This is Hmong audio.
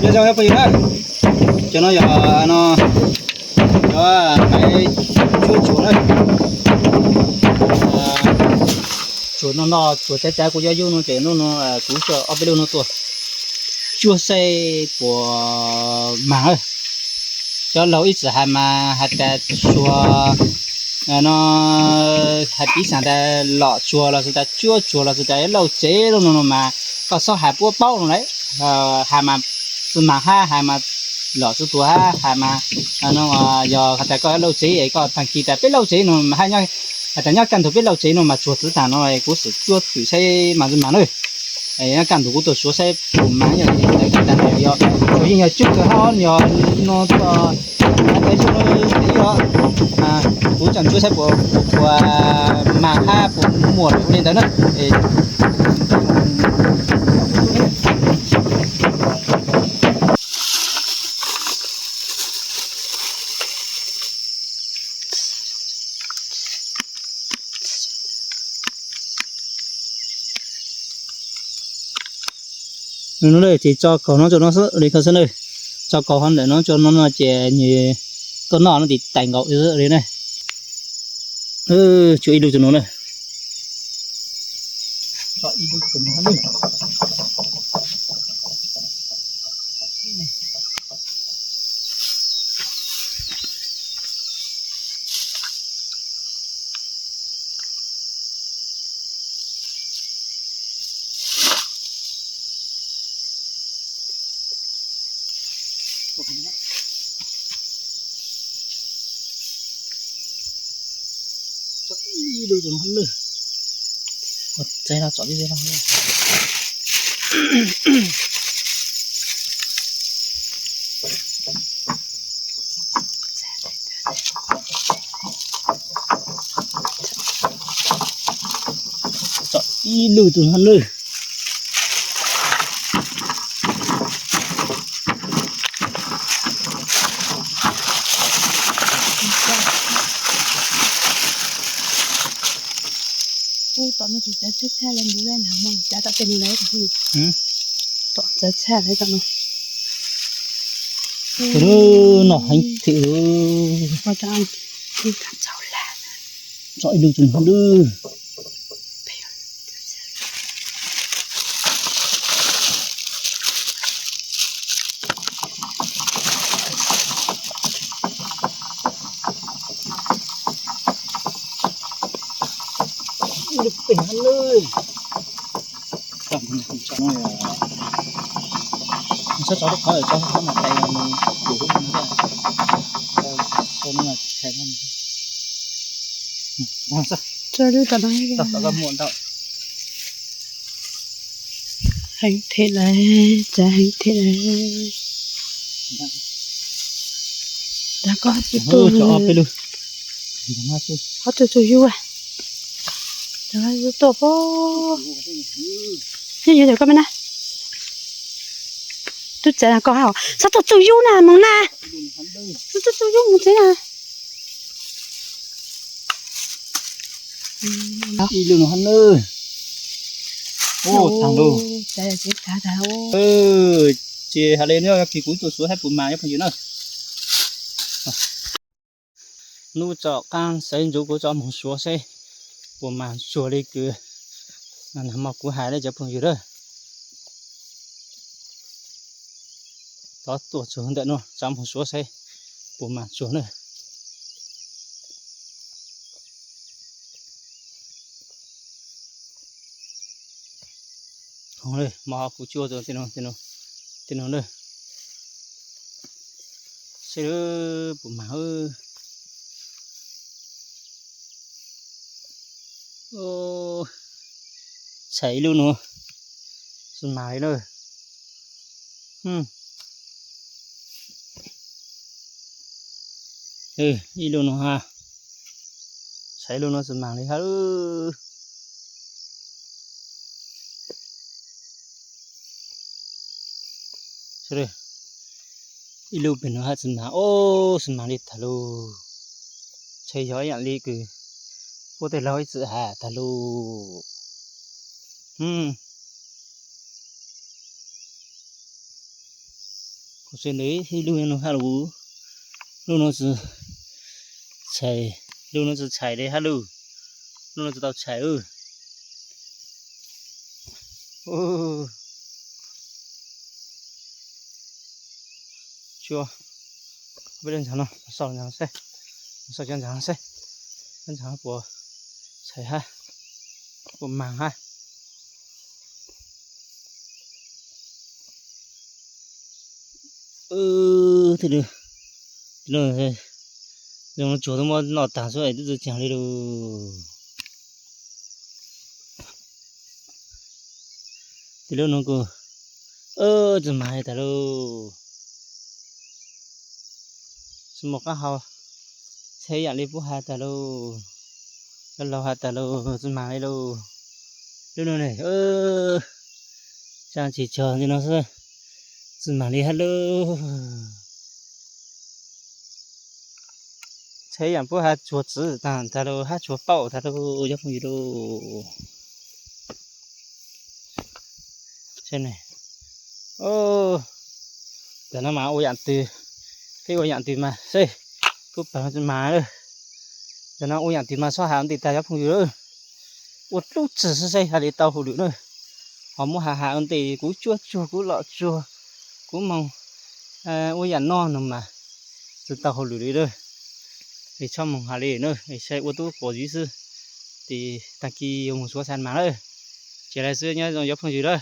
Nyob zoo phooj ywg na, cov no yog no, cov pais cuab tsuag na. Tsuag no no, tsuag cav cav kuv yuav yug no ces no no kuv coj ob peb lub no tuaj cuab saib puas mag. Cov laug ib txwm hais mas hais tias tsuag no, hais piv xam tias lom tsuag los xwv tas, cuab tsuag los xwv tas, lauj tsev no no mas koj txhob hais puab paub no lauj. Hais mas txwv mag hab, hais mas lom txwv tuag hab, hais mas no yog hais tias koj lauj tsev es koj tag kis tas peb lauj tsev no mas hais tias nyob kaj ntug peb lauj tsev no mas tsuag txwv tag no kuv xum cuab twm saib mas txwv mag na. Nyob kaj ntug kuv tuaj suav saib puas mag, yog tsuag yeej yog cub kawg hab, yog no txog hais tias yog no ib yog kuv coj cuab saib puas, puas mag hab puas muaj li ntawd na. Ces tso kaug no rau no xwb li ko xwb na. Tso kaug hov ntawm no rau no no ces nws tuaj noj no tis tais nkaus li na. Tso ib lub rau no na. Tso ib lub rau no lawm. Txav no tso ib lub no. Tso ib lub rau no lawm. Ub, tom no tsis txawv tshaj tshaj li ntu le nag hmo, cav tom tej no lawm. Tom txawv tshaj li tom no. Noj heev thiab. Tso ib lub rau no lawm. Ib lub pem no lawm. Tso lub tom no. Heev thiab lawm, txav heev thiab lawm. Dag koj txhob tuaj, qhov txug txug yub, tuaj pob. Yeej yuav cov koj me na. Tub txav koj hab, txhob tuaj txug yub na, moog na. Txhob tuaj txug yub, moog tsev na. Ib lub no hab nawb. Ua taag lug. Ces has le nyob kis kuv tuaj suav saib puas mag nyob phooj ywg na. Nub tso qaab xaiv ntsuv kuv tso moog suav saib puas mag tsuag li kws nag hmo kuv has le cov phooj ywg lawm. Txhob tuaj txug ntawm no, tso moog suav saib puas mag tsuag na. Hmo kuv cuaj txug tej no na. Saib puas mag. Txhais ib lub nuav tsi mag li na. Ib lub nuav ha, txhais ib lub nuav tsi mag li ha. Ib lub pem nuav ha tsi mag, o, tsi mag li tag lug. Txhais yog ib yaam li kws puab tej laug ib txwm has tag lug. Hm. Sawv ntawd ib lub no hab lug, lub no tsis tshais, lub no tsis tshais li hab lug, lub no tsis tau tshais. Tsuas peb ntsaag no, sau ntsaag seb, sau cov ntsaag seb, cov ntsaag puas tshais hab, puas maag hab. Tsuas tub muab noj taag xwb es tub tsi caag li lug. Tej lub nuav kuj tsi maag li tas lauj. Tsi muaj qaab hau, txheb yaam li puab has tas lauj, cov laug has tas lauj, tsi maag li lauj. Lub nuav ne, tsaa tsis cog li no xwb, tsi maag li hab lauj. Txheb yaam puab has tsuag txwv taag tas lauj, hab tsuag paub tas lauj, cov phooj ywg lauj. Tam no mas ua yaam twg, peb ua yaam twg mas seb, kuj paag tsi maag lawm. Tam no ua yaam twg mas txhob has ua ntej tas cov phooj ywg lawm. Ua lub txwg xwb seb has li tau hauj lwm na. Ho muab has has ua ntej kuv cuab tsuag kuv lom tsuag, kuv moog ua yaam noj no mas tsi tau hauj lwm li lawm. Es txhob moog has li na, es saib ua tub pom ziv xwb. Ces taag kis yuav moog suav xaav maag lawm. Ces lawv xwb nyob zoo cov phooj ywg lawm.